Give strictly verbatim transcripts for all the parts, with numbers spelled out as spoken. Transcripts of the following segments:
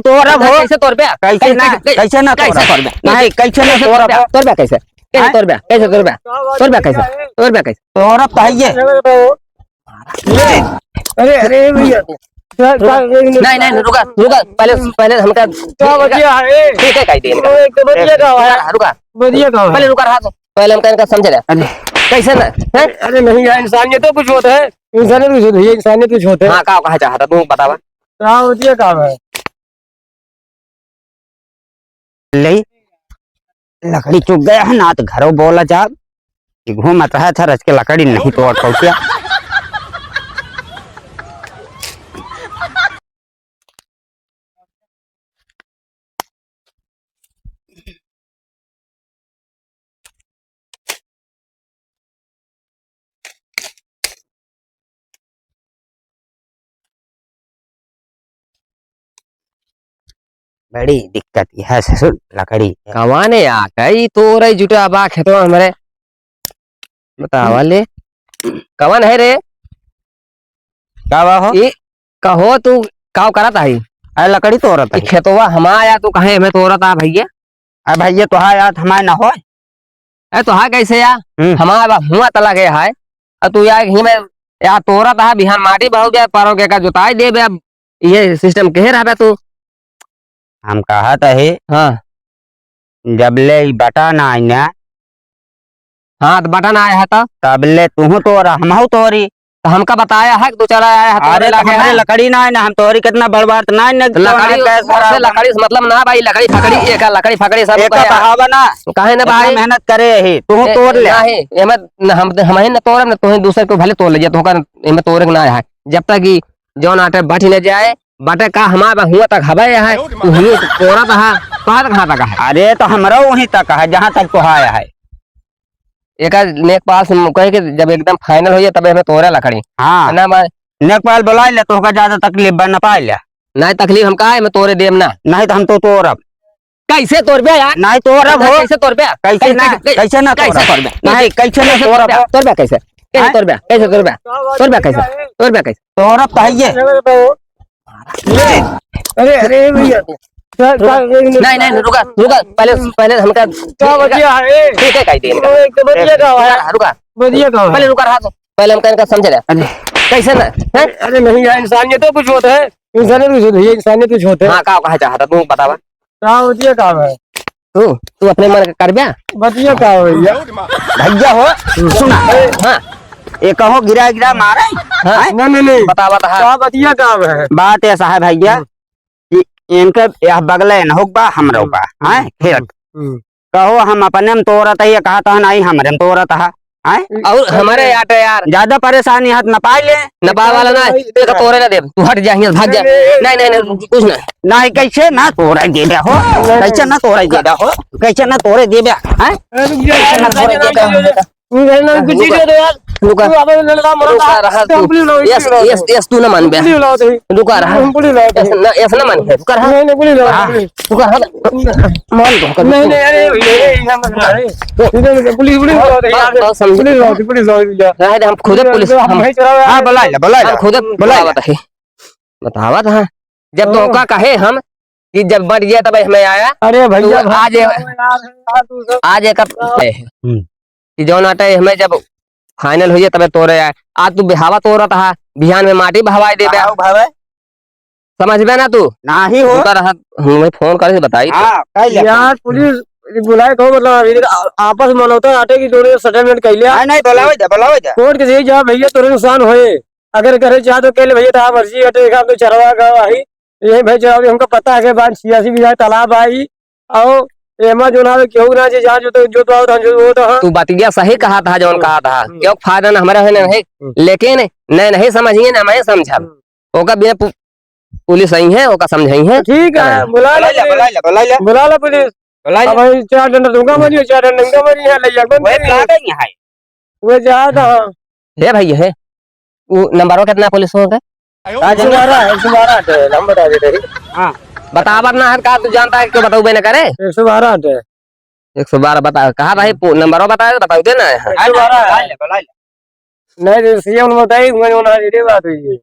तोरब हो। कैसे तोरबे? कैसे ना, कैसे ना तोरब? नहीं, कैसे ना तोरब हो? तोरबे कैसे? कैसे तोरबे? कैसे तोरबे? तोरबे कैसे? तोरबे कैसे? तोरब तो है ये। अरे, अरे भैया। नहीं, नहीं, रुका, रुका, पहले, पहले हमका क्या बतिया है? ठीक है, कह दिए। ओ, एक तो बतिया का है। रुका, रुका। बतिया का है? पहले रुका रहा तो, पहले हमका इनका समझे रहे। अरे। कैसे ना? हैं? अरे नहीं यार, इंसानियत तो कुछ होता है, इंसानियत कुछ होता है, ये इंसानियत कुछ होता है। हाँ, का कहा चाहता तू, बतावा। का बतिया का है? ले, लकड़ी चुक गया है ना, तो घरों बोला जाब कि घूमत रहा था, रच के लकड़ी नहीं तोड़ पहुंचा। बड़ी दिक्कत यह है ससुर, लकड़ी। कवन है या? कई तोरे जुटा बा खेतवा हमरे। बतावा ले। कवन है रे? का बा हो? ई कहो तू काव करत आई? अरे लकड़ी तोरत ई आई। खेतवा हमार या तू कहे हमें तोरत आ भैया? अरे भैया तोहार याद हमार ना होय। अरे तोहार कैसे या? हम्म। हमार बा हुआ तला गया है। और तू या ही में या तोरत आ, बिहान माटी बहो बे, परो के का जोताई दे बे, अब ये सिस्टम कहे रहबे तू? हम कहत ही। हाँ। जब ले ई बटा ना आई ना, हाँ, तो बटन आया है तो? तब ले तूहू तोरा, हमहू तोरी। तो हमका बताया है कि तू चला आया है, तोरे अरे, तो लागे हमरे है। लकड़ी ना है ना, हम तोरी कितना बड़बार तो ना है ना, तो लकड़ी, कौन है, कैसे से रहा? लकड़ी से मतलब ना भाई, लकड़ी फकड़ी, एक लकड़ी फकड़ी सब एक कहे। कहावा ना। काहे ना इतना भाई? मेहनत करे ही, तूहू ए, तोर ले। नहीं, एमे न हम, हम ही न तोरब, न तोहे दूसरे को भले तोर ले जा, तो होकर एमे तोरे के ना है। जब तक कि जौन आटे बट ही न जाए, बाटे का हमार बा हुआ तक हवे है, तू हुए तोरा तक है, कहाँ तक, कहाँ तक है? अरे, तो हमरा वहीं तक है, जहाँ तक तोहार है। एका नेकपाल से कहे कि जब एकदम final हो जाए, तबे हमें तोरे लकड़ी। हाँ। ना मैं नेकपाल बुलाए ले, तोहका ज्यादा तकलीफ बा, ना पाए ले। नहीं, तकलीफ हम कहा है, मैं तोरे देम ना। नहीं, तो हम तो तोरब। कैसे तोरबे यार? नहीं तोरब हो। कैसे तोरबे? कैसे ना, कैसे, कैसे ना कैसे तोरब? तोरबे? नहीं, कैसे ना कैसे तोरब तोरबे? हो? तोरबे कैसे? कैसे हैं? तोरबे? कैसे तोरबे? तोरबे कैसे? तोरबे कैसे? तोरब तो है ये। अरे, अरे भैया। नहीं, नहीं, रुका, रुका, पहले, पहले हमका क्या बतिया है? ठीक है, कह दिए। ओ, एक तो बतिया का है। रुका, रुका। बतिया का है? पहले रुका रहा तो, पहले हमका इनका समझे रहा। अरे। कैसे ना? हैं? अरे नहीं यार, इंसानियत तो कुछ होता है, इंसानियत कुछ होता है, ये इंसानियत कुछ होता है। हाँ, का कहा चाहता तू, बतावा। का बतिया का है? तू, तू अपने मन के करबे? बतिया का हो भैया? भैया हो, सुना। हाँ। ये कहो गिरा गिरा मारे? हाँ। हैं? नहीं, नहीं, नहीं। बतावा तो हाँ। का बतिया का है? बात ऐसा है भैया हम्म। कि इनके यह बगले न हो बा, हम रहो बा, हम्म। हैं? खेत। हम्म। कहो हम अपने में तोरत है, ये कहा तो नहीं, हमरे में तोरत है। हैं? और हमारे यार तो यार। ज्यादा परेशानी हाथ न पाए ले। न पाए वाला ना, ये तो तोरे ना दे, तू हट जा, यहाँ भाग जा। नहीं, नहीं, नहीं, कुछ ना। नहीं, कैसे ना तोरे दे दे हो? कैसे ना तोरे दे दे हो? कैसे ना तोरे दे दे? हैं? कैसे ना तोरे दे दे हो? तू है ना, कुछ चीज दे यार। रुका। तू अब लड़का मरा रुका था। रहा तू। हम पुलिस लाओ, यस, पुलिस लाओ। यस, यस, तू ना मान बे। पुलिस लाओ तो। रुका रहा। हम पुलिस लाओ तो। यस, ना, यस ना मान। रुका रहा। नहीं, नहीं, पुलिस लाओ, हाँ। पुलिस। रुका रहा। मान दो, कर नहीं, दो। नहीं, अरे, ये, ये, ये, ये, ये, पुलिस, पुलिस लाओ तो यार। बात समझ। पुलिस लाओ तो, पुलिस लाओ तो यार। नहीं, हम खुद पुलिस पुलिस, लाओ तो, हम हम भाई चलाओ यार। हाँ, बुला ले, बुला ले। हम खुद बुला ले। बतावत है। बतावत है। जब तो ओह। का कहे हम कि जब बट गया तब हमें आया। अरे भैया, तू आज भाई, यार, यार, तू सब आज एक हम्म। कि जौन आटे हमें जब final होइए तबे तोरे आए। आज तू बिहावा तोरत हा, बिहान में माटी बहवाए देबे। बहाव भावे। समझबे ना तू? नाही हो। रुका रहा, हमें फोन करे से बताई तो। हाँ, कह ले। यार, पुलिस बुलाए कहो, मतलब, इधर आ-, आपस में मनौता आटे की दोनों settlement कर लिया। नहीं, नहीं, बुलावे जा, बुलावे जा। कोर्ट के जरिए जा भैया, तोरे नुकसान होए। अगर करे चाह तो कह ले भैया, तो मर्जी है, तो एक आप तो चरवा गवा ही। यही भाई जवाब हमको पता है कि बांध छियासी बीघा तालाब आई, और एमा जो ना केहू ना जे जहाँ जो तो, जो तो आवत हम जो वो तो हाँ। तू बतिया सही कहा था, जौन हम्म, कहा था, हम्म। क्यों फायदा ना हमारा है ना है, हम्म। लेकिन नहीं, नहीं समझिए ना, मैं समझा। हम्म। ओका बिना पु-, पुलिस आई है, ओका समझाई है। ठीक है, हाँ। बुला ले बुला ले, पुलिस। बुला ले, बुला ले। बुला ले। अब भाई चार डंडा दूंगा मरी, चार डंडा दूंगा मरी, यहाँ ले जा, वही बुला दे यहाँ है। वो जा था। हे भाई, हे, वो नंबरवा कितना पुलिस हो गए? एक सौ बारह, एक सौ बारह आटे, हम बता देते हैं। हाँ। बतावत ना है का, तू जानता है, क्यों बताऊबे न करे? एक सौ बारह आटे। एक सौ बारह बता, कहा भाई, पू-, नंबरवा बताए, बताऊ दे ना यहाँ। एक सौ बारह है। नहीं, तो सीएम ने बताई, मैं वो ना, ये बात हुई है।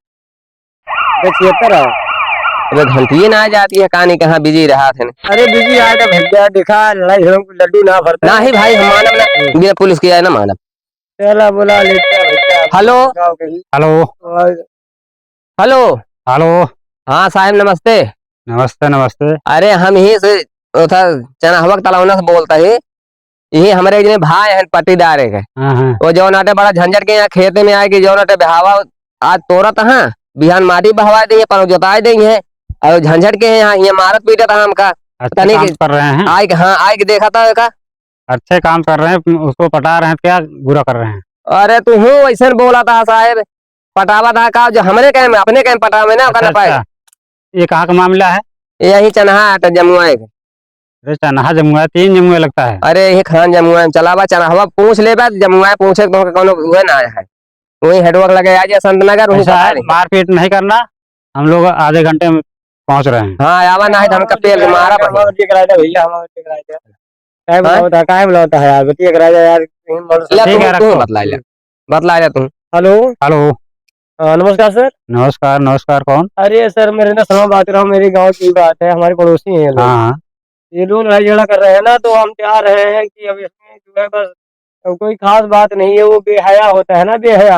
छिहत्तर है। अबे घंटिये ना जाती है, कहानी कहाँ busy रहा थे। अरे busy आए तो भैया, देखा लड़ाई झगड़ा में लड्डू ना भरता। नाही भाई, हम मानब ना, हम्म। बिना पुलिस के आए ना मानब। चला बोला लेते हैं भैया, hello। गाँव के ही। Hello। और hello। Hello। हाँ साहेब, नमस्ते। नमस्ते, नमस्ते। अरे, हम ही से, उधर चनहवा के तलौना से बोलता ही। यही हमरे एक जने भाई हैं, पट्टीदार एक है। हाँ, हाँ। वो जौन आटे बड़ा झंझट के यहाँ खेते में आए कि जौन आटे बिहावा आज तोरत हैं, बिहान माटी बहवा देंगे, पर जोताई देंगे। और झंझट के हैं यहाँ, ये मारत पीटत हैं हमका। अच्छे तनी काम के कर रहे हैं। आए के, हाँ, आए के देखा था का? अच्छे काम कर रहे हैं, उसको पटा रहे हैं, क्या बुरा कर रहे हैं? अरे, तू हूँ वैसे बोला था साहेब, पटावा था का, जो हमरे कहे में, अपने कहे में पटावे ना, अच्छा, करना पाए। अच्छा। ये कहाँ का मामला है? यही चनहा है, तो जमुआ है। अरे, चनहा जमुआ है, तीन जमुआ लगता है। अरे, ये खान जमुआ है, चलावा चनहवा पूछ ले बा, जमुआ है, पूछे तो कौनो हुए ना आया है। वही हेडवर्क लगे आ जाए संत नगर, वही ऐसा पता है, नहीं। मारपीट नहीं करना, हम लोग आधे घंटे में पहुंच रहे हैं। हाँ, आवा ना है तो हमका पेल के मारा हमारा बहिन। बतिया कराया था भैया, हमारा बतिया कराया था। काहे हाँ? बुलावता, काहे बुलावता है यार, बतिया कराया था यार, कहीं मर ले ठीक तू, है, तू रखो। बतला ले, बतला ले तू। Hello। Hello। हाँ, नमस्कार sir। नमस्कार, नमस्कार, कौन? अरे sir, मेरे ना सुनो बात रहा, मेरे गांव की बात है, हमारे पड़ोसी हैं ये लोग। हाँ, हाँ। ये लोग लड़ाई झगड़ा कर रहे हैं ना, तो हम चाह रहे हैं कि अब इसमें जो है बस, अब कोई खास बात नहीं है, वो बेहया होता है ना, बेहया।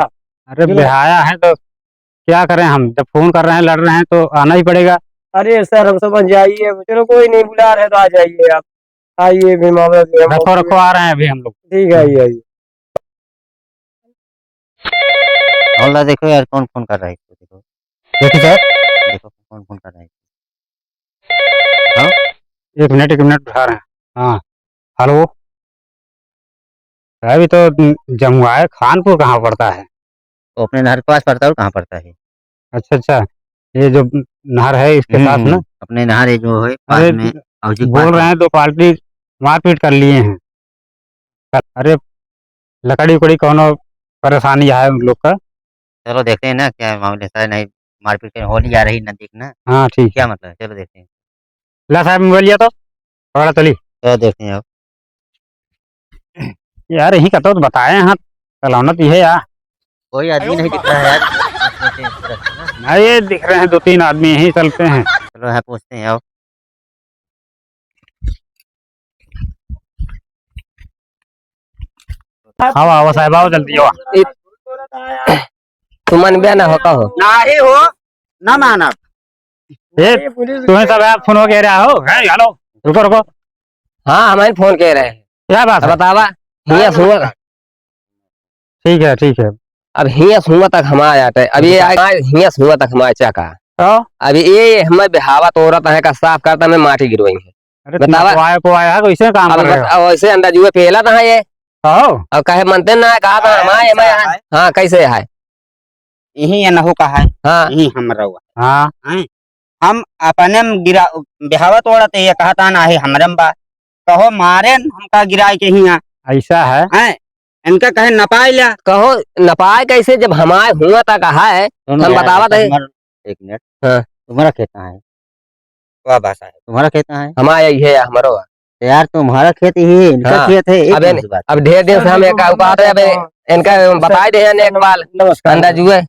अरे जो बेहया है तो क्या करें हम, जब फोन कर रहे हैं, लड़ रहे हैं तो आना ही पड़ेगा। अरे sir, हम समझ जाइए, चलो कोई नहीं, बुला रहे तो आ जाइए आप, आइए, भी मामला जो है रखो, मौके रखो, पे। आ रहे हैं अभी हम लोग। ठीक है, आइए, आइए। हौलदार, देखो यार, कौन फोन कर रहा है इसको, देखो। देखो सर। देखो, कौन फोन कर रहा है। हाँ? एक मिनट, एक मिनट, उठा रहे हैं। हाँ, hello। अभी तो जमुआ है, खानपुर कहाँ पड़ता है? वो अपने नहर के पास पड़ता है, और कहाँ पड़ता है? अच्छा, अच्छा, ये जो नहर है, इसके हम्म, साथ ना? हम्म, अपने नहर है जो है, पास अरे, में, और जी बोल पास रहे में। हैं, दो पार्टी मारपीट कर लिए हैं। अरे, लकड़ी उकड़ी कौनो परेशानी है उन लोग का। चलो देखते हैं ना क्या मामले, सर, नहीं मारपीट कहीं होली आ रही नजदीक ना। हाँ, ठीक क्या है। मतलब है? चलो देखते हैं। ला साहब मोबाइल लिया तो, पकड़ा चली। चलो देखते हैं अब। यार, यहीं का तो बताए हैं, तलौना तो यह है यार। कोई आदमी नहीं दिख रहा है यार। नहीं, ये दिख रहे हैं दो तीन आदमी, यहीं चलते हैं। चलो, यहाँ पूछते हैं, आओ। आवा, आवा साहब, आवा, जल्दी आवा। इ-, तुमन बे ना हो का हो? नाही हो, ना मानब। ए, तुम्हें सब यार फोन हो कह रहा हो? हैं, hello, रुको, रुको। हाँ, हमारे फोन कह रहे हैं। क्या बात अब है? बतावा, हिया सुआ। ठीक है, ठीक है। अब हिया सुआ तक हम आ जाते। अब ये अच्छा। आए, हिया सुआ तक हम आए चाका। तो? अब ये हमें बिहावा तोरत है का साफ करता, हमें माटी गिरवाई है। अरे, बतावा। तो आए को आया है, कैसे काम अब कर रहे बत-, हो? अब ऐसे अंदाजुए पेला था ये। कहो। अब कहे मनते ना, कहा था, हाँ, हमारे, कैसा हमारे, है? हाँ, कैसे है? यही अनहु का है, हाँ। यही हमरा हुआ। हाँ। हैं? हम अपने में गिरा, बिहावा तोड़त है, ये कहता ना है हमरे में बा। कहो मारे न हमका गिराए के हिया। ऐसा है। हैं? इनका कहे नपाए ल्या। कहो नपाए कैसे, जब हमारे हुआ तक है, सुनो हम यार, बतावत है। तुम्हार-, एक मिनट। हाँ। तुम्हारा खेत कहाँ है? वाह भाषा है। तुम्हारा खेत कहाँ है? हमारा यही है, हमारो है। यार, तुम्हारा खेत ही है, इनका हाँ। खेत है, एक अब कौन इन-, सी बात अब है? ढेर दिन से हम एक बात है, अब इनका बताए दे हैं एक बार नमस्कार। अंदाजुए।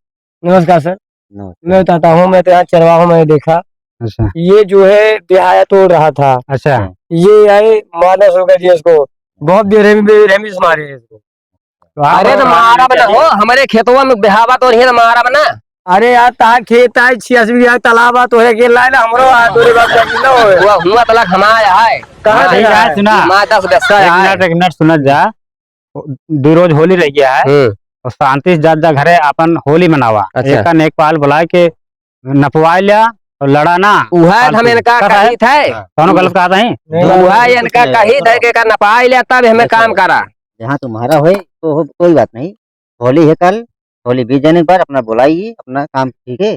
नमस्कार सर। नमस्कार। मैं बताता हूँ, मैं तो यहाँ चरवाहों में देखा। अच्छा। ये जो है बिहाया तोड़ रहा था। अच्छा। ये आए मानस हो गया जी इसको, बहुत बेरहमी, बेरहमी से मारे हैं इसको। तो आप अरे तो मारा बना हो, हमारे खेतवा में बिहावा तो नहीं तो मारा बना। अरे यार, ता खेत आए, छियासी बीघा तालाब आ, तोहरे के लाए ना, हमरो आ, तोरे बाप का जिंदा होए। हुआ, हुआ तलक हमारा है। कहाँ हाँ, से ठीक है, आए? सुना। हमारा दस दस का एक है। मिनट, एक मिनट सुनत जा। दो रोज होली रह गया है। हम्म। और शांति से जात जा घरे अपन होली मनावा। अच्छा। एक का नेकपाल बुलाए के नपवाए लिया और लड़ा ना। उहे फालतू। हम इनका कहा है? कही थे। हाँ। कौनो गलत कहा था ही? नहीं, उहे नहीं, इनका कुछ नहीं, कही थे कि का नपाए लिया तब हमें ऐसा काम है। करा। जहाँ तुम्हारा होए, तो हो, कोई बात नहीं। होली है कल, होली बीत जाने के बाद अपना बुलाइए, अपना काम, ठीक है,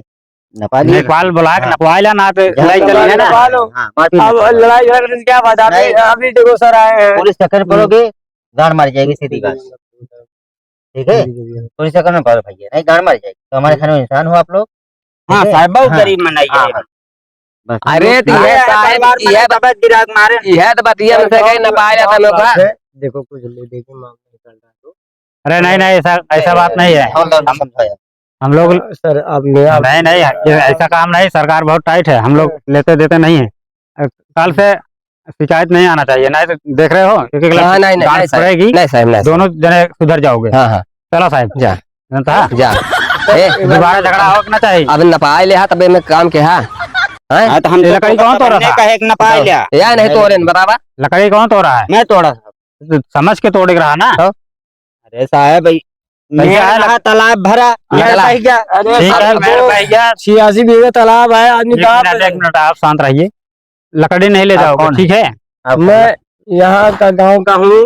नपा लीजिए। नेकपाल बुला के हाँ। नपवाए ला ना, तो जहाँ लड़ाई चल रही है ना। नपा लो। हाँ, माफी अब मांगो। लड़ाई झगड़ा से क्या फायदा? अभी, नहीं। अभी देखो सर आए हैं। पुलिस चक्कर में हम्म। पड़ोगे, गांड मार जाएगी सीधी बात। ठीक है? जी, जी, जी। पुलिस चक्कर में पड़ो भैया, नहीं गांड मार जाएगी। तो हमारे हम्म। खाने में इंसान हो आप लोग, हाँ, ठीक है? साहब, बहुत हाँ। गरीब मनाई हाँ, है। हाँ। बस हम अरे, लोग तो ये अरे, साहब, परिवार ये में बत-, दबा गिरा के मारे। ये तो बतिया में से कहीं ना पाया जाता लोग का। देखो, कुछ ले, देखो, मामला निकल रहा है तो। अरे, नहीं, नहीं, ऐसा, ऐसा बात नहीं है। हम लोग ना समझाया। हम लोग हाँ, सर, अब मेरा नहीं, नहीं, ये ऐसा काम नहीं, सरकार बहुत tight है, हम लोग लेते देते नहीं है। अ, कल से शिकायत नहीं आना चाहिए, नहीं तो देख रहे हो, एक एक लाख हाँ, नहीं, नहीं, गांड नहीं, साहब, पड़ेगी, नहीं, साहब, नहीं, साहब। दोनों जने सुधर जाओगे। हाँ, हाँ। चलो साहब। जा। जानता है? जा। ए, दोबारा झगड़ा हो ना चाहिए। अब नपाए ले हा, तबे में काम के हा। हैं? हाँ, तो हम ये तो लकड़ी कौन तोड़ा था? कहे कि नपाए ले हा। या नहीं तोड़े न, बतावा। लकड़ी कौन तोड़ा है? मैं तोड़ा साहब। तो समझ के तोड़े के रहा ना। तो? अरे साहब, भाई, पैसा मेरा है, लक- तालाब भरा, हाँ, मेरा तालाब। बह गया। अरे ठीक है, साहब, मेरा वो बह गया। छियासी बीघे तालाब है, आदमी एक कहाँ मिनट, पे एक मिनट, आप शांत रहिए। लकड़ी नहीं ले आप जाओगे, कौन है? ठीक है? आप कौन है? मैं यहाँ का गांव का हूँ। मैं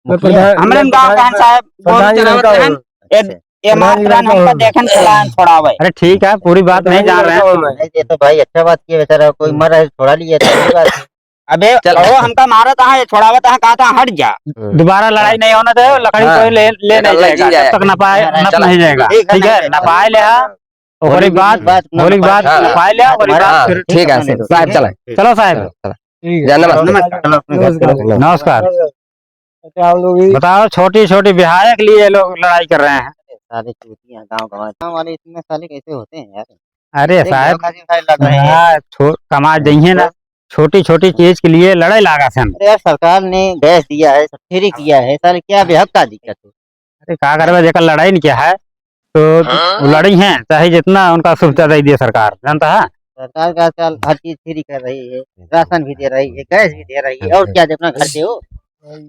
मुखिया? प्रधान, हमरे मैं गांव का प्रधान, हम साहब, प्रधान गोरू जी चरावत लड़का रहन। हूँ। ये, ये प्रधान जी मात्र लड़का हमको हूँ। देखन के लान छोड़ावे। अरे ठीक है, पूरी बात प्रधान नहीं जी जान रहे लड़का हैं। हूँ मैं। नहीं, ये तो भाई अच्छा बात किए बेचारा, कोई मर रहा है, छोड़ा लिया तो अच्छी बात है। अबे चल। वो हमका मारत है, ये छोड़ावत है, कहा था हट जा। हम्म। दोबारा लड़ाई नहीं होना चाहिए, लकड़ी हाँ। कोई ले, ले नहीं जाएगा, जब तक नपाए, हाँ, नप चल। नहीं जाएगा। ठीक है, ठीक है, नहीं, नपाए ले हा। ओकरे बाद, बात न होली के बाद पाए। हाँ। पाए लिया, ओकरे बाद हाँ, फिर ठीक है, ठीक है। साहब, चला। चलो साहब। चलो, चलो। ठीक है। जा, नमस्कार। नमस्कार। नमस्कार। नमस्कार। अच्छा, हम लोग भी बताओ, छोटी छोटी बिहार के लिए लोग लड़ाई कर रहे हैं। सारे चूतिया गाँव गंवार। गाँव वाले इतने साले कैसे होते हैं यार? अरे देख, साहब, गाँव का भी भाई लड़ रहे हैं। हाँ, छो-, कमा जइहे ना, छोटी छोटी चीज के लिए लड़ाई लागा सन। अरे यार, सरकार ने गैस दिया है, सब फ्री किया है, साले क्या बेहक का दिक्कत है? अरे का करबे, जेकर लड़ाई नहीं किया है, तो हाँ? वो लड़ी हैं, चाहे जितना उनका सुविधा दे दिए सरकार, जानता है? सरकार का आजकल हर चीज फ्री कर रही है, राशन भी दे रही है, गैस भी दे रही है, और क्या दे अपना घर पे हो?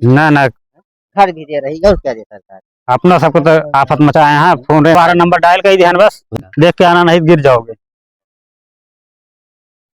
ना, ना। घर भी दे रही है, और क्या दे सरकार? अपना सबको तो आफत मचाए हैं, फोन रे, बारह नंबर डायल कर ही ध्यान बस, देख के आना नहीं गिर जाओगे।